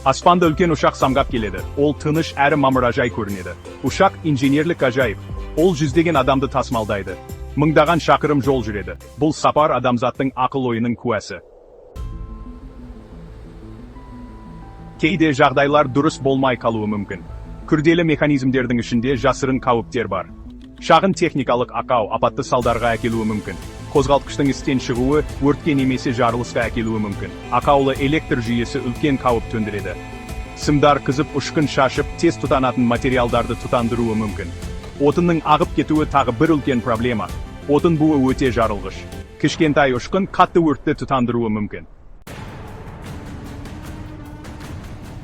Аспанда үлкен ұшақ самғап келеді. Ол тыныш әрі мамыражай көрінеді. Ұшақ — инженерлік ғажайып. Ол жүздеген адамды тасымалдайды. Мыңдаған шақырым жол жүреді. Бұл сапар — адамзаттың ақыл ойының куәсі. Кейде жағдайлар дұрыс болмай қалуы мүмкін. Күрделі механизмдердің ішінде жасырын қауіптер бар. Шағын техникалық ақау апатты салдарға әкелуі мүмкін. Қозғалтқыштың істен шығуы өртке немесе жарылысқа әкелуі мүмкін. Ақаулы электр жүйесі үлкен қауіп төндіреді. Сымдар қызып, ұшқын шашып, тез тұтанатын материалдарды тұтандыруы мүмкін. Отынның ағып кетуі тағы бір үлкен проблема. Отын буы өте жарылғыш. Кішкентай ұшқын қатты өртті тұтандыруы мүмкін.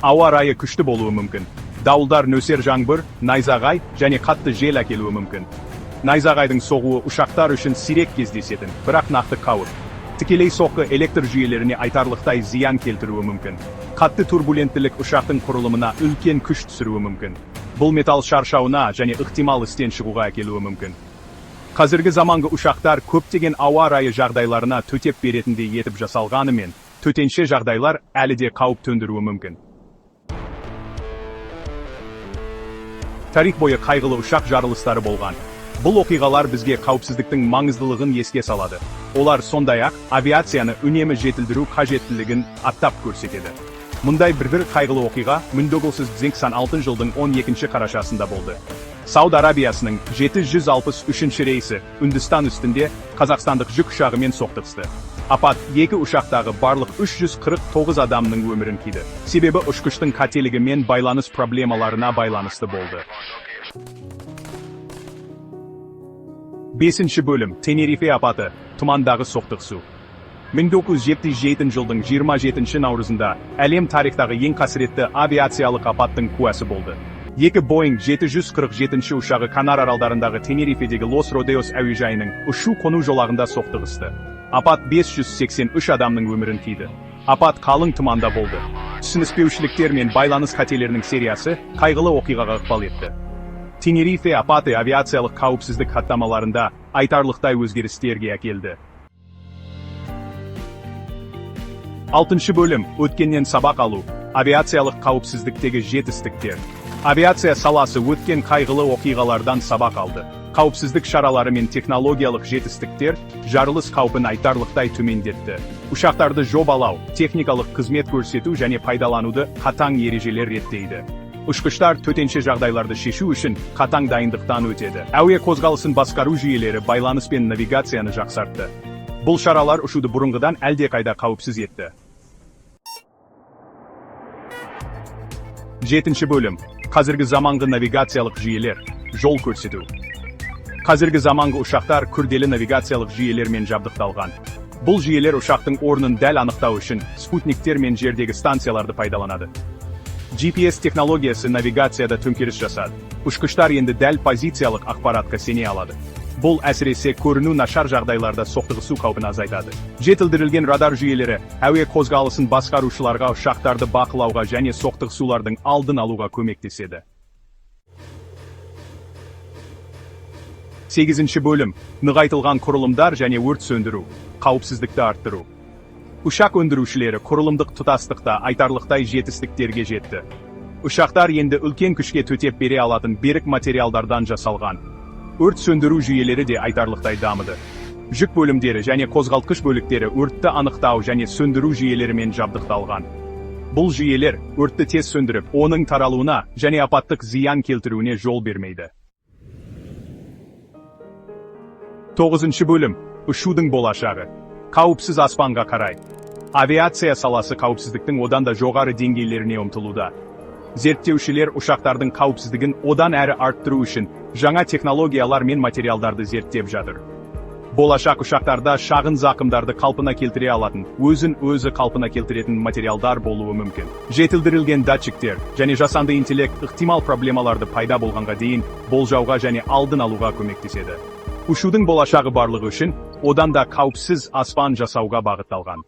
Ауа райы күшті болуы мүмкін. Дауылдар нөсер жаңбыр, найзағай және қатты жел әкелуі мүмкін. Найзағайдың соғуы ұшақтар үшін сирек кездесетін, бірақ нақты қауіп. Тікелей соққы электр жүйелеріне айтарлықтай зиян келтіруі мүмкін. Қатты турбуленттілік ұшақтың құрылымына үлкен күш түсіруі мүмкін. Бұл металл шаршауына және ықтимал істен шығуға әкелуі мүмкін. Қазіргі заманғы ұшақтар көптеген ауа райы жағдайларына төтеп беретіндей етіп жасалғанымен, төтенше жағдайлар әлі де қауіп төндіруі мүмкін. Тарих бойы қайғылы ұшақ жарылыстары болған. Бұл оқиғалар бізге қауіпсіздіктің маңыздылығын еске салады. Олар сондай-ақ авиацияны үнемі жетілдіру қажеттілігін атап көрсетеді. Мұндай бір қайғылы оқиға 1986 жылдың 12 қарашасында болды. Сауд Арабиясының 763 рейсі Үндістан үстінде қазақстандық жүк ұшағымен соқтығысты. Апат екі ұшақтағы барлық 349 адамның өмірін қиды. Себебі ұшқыштың қателігі мен байланыс проблемаларына байланысты болды. Бесінші бөлім. Тенерифе апаты. Тұмандағы соқтығысу. 1977 жылдың 27 наурызында әлем тарихтағы ең қасіретті авиациялық апаттың куәсі болды. Екі Boeing 747 ұшағы Канар аралдарындағы Тенерифедегі Лос Родеос әуежайының ұшу-қону жолағында соқтығысты. Апат 583 адамның өмірін қиды. Апат қалың тұманда болды. Түсініспеушіліктер мен байланыс қателерінің сериясы қайғылы оқиғаға ықпал етті. Тенерифе апаты авиациялық қауіпсіздік хаттамаларында айтарлықтай өзгерістерге әкелді. Алтыншы бөлім. Өткеннен сабақ алу. Авиациялық қауіпсіздіктегі жетістіктер. Авиация саласы өткен қайғылы оқиғалардан сабақ алды. Қауіпсіздік шаралары мен технологиялық жетістіктер жарылыс қаупін айтарлықтай төмендетті. Ұшақтарды жобалау, техникалық қызмет көрсету және пайдалануды қатаң ережелер реттейді. Ұшқыштар төтенше жағдайларды шешу үшін қатаң дайындықтан өтеді. Әуе қозғалысын басқару жүйелері байланыс пен навигацияны жақсартты. Бұл шаралар ұшуды бұрынғыдан әлдеқайда қауіпсіз етті. Жетінші бөлім. Қазіргі заманғы навигациялық жүйелер. Жол көрсету. Қазіргі заманғы ұшақтар күрделі навигациялық жүйелермен жабдықталған. Бұл жүйелер ұшақтың орнын дәл анықтау үшін спутниктер мен жердегі станцияларды пайдаланады. GPS технологиясы навигацияда төңкеріс жасады. Ұшқыштар енді дәл позициялық ақпаратқа сене алады. Бұл әсіресе көріну нашар жағдайларда соқтығысу қаупін азайтады. Жетілдірілген радар жүйелері әуе қозғалысын басқарушыларға ұшақтарды бақылауға және соқтығысулардың алдын алуға көмектеседі. Сегізінші бөлім. Нығайтылған құрылымдар және өрт сөндіру. Қауіпсіздікті арттыру. Ұшақ өндірушілері құрылымдық тұтастықта айтарлықтай жетістіктерге жетті. Ұшақтар енді үлкен күшке төтеп бере алатын берік материалдардан жасалған. Өрт сөндіру жүйелері де айтарлықтай дамыды. Жүк бөлімдері және қозғалтқыш бөліктері өртті анықтау және сөндіру жүйелерімен жабдықталған. Бұл жүйелер өртті тез сөндіріп, оның таралуына және апаттық зиян келтіруіне жол бермейді. Тоғызыншы бөлім. Ұшудың болашағы. Қауіпсіз аспанға қарай. Авиация саласы қауіпсіздіктің одан да жоғары деңгейлеріне ұмтылуда. Зерттеушілер ұшақтардың қауіпсіздігін одан әрі арттыру үшін жаңа технологиялар мен материалдарды зерттеп жатыр. Болашақ ұшақтарда шағын зақымдарды қалпына келтіре алатын, өзін өзі қалпына келтіретін материалдар болуы мүмкін. Жетілдірілген датчиктер және жасанды интеллект ықтимал проблемаларды пайда болғанға дейін болжауға және алдын алуға көмектеседі. Ұшудың болашағы барлығы үшін одан да қауіпсіз аспан жасауға бағытталған.